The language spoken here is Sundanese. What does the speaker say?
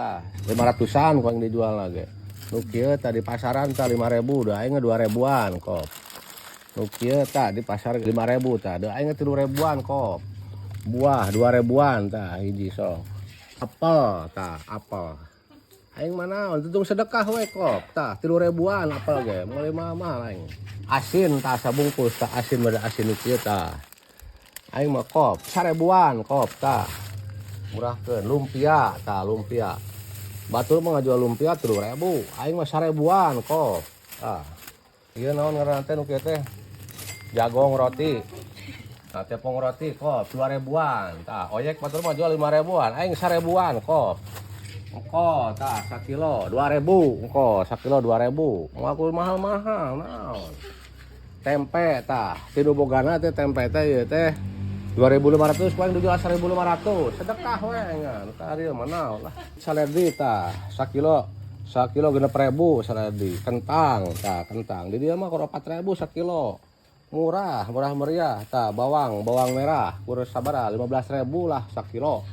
Tah, 500-an ku aing dijual lagi. Nu kieu tah di pasaran tah 5.000, da aing 2.000-an kop. Nu kieu tah di pasar 5.000 tah, da aing 3.000-an kop. Buah 2.000-an tah hiji sok. Apel tah, apel. Aing mah naon, tuntung sedekah we kop. Tah, 3.000-an apel ge, meuli mahal aing. Asin tah sabungkus tah, asin bada asin nu kieu tah. Aing mah kop, 1.000-an kop tah. Murahkeun lumpia tah, lumpia. Batur mah ngajual lumpia 3.000, aing mah 1.000-an kop. Tah. Ieu naon ngaranna teh nu kieu teh? Jagong roti. Nah, tepung roti kop 2.000-an. Tah, oyek batur mah jual 5.000-an, aing 1.000-an kop. Engko tah sakilo 2.000, engko sakilo 2.000. Mau aku mahal-mahal naon. Tempe tah, ti nu bogana teh tempe teh ieu teh 2.500, paling dijual 1.500. Sedekah we ngan. Tah ieu mah naon lah. Seledri tah sakilo, sakilo 6.000 seledri. Kentang tah, kentang. Di dieu mah kur 4.000 sakilo. Murah, murah meriah. Tah bawang, bawang merah kur sabaraha, 15.000 lah sakilo.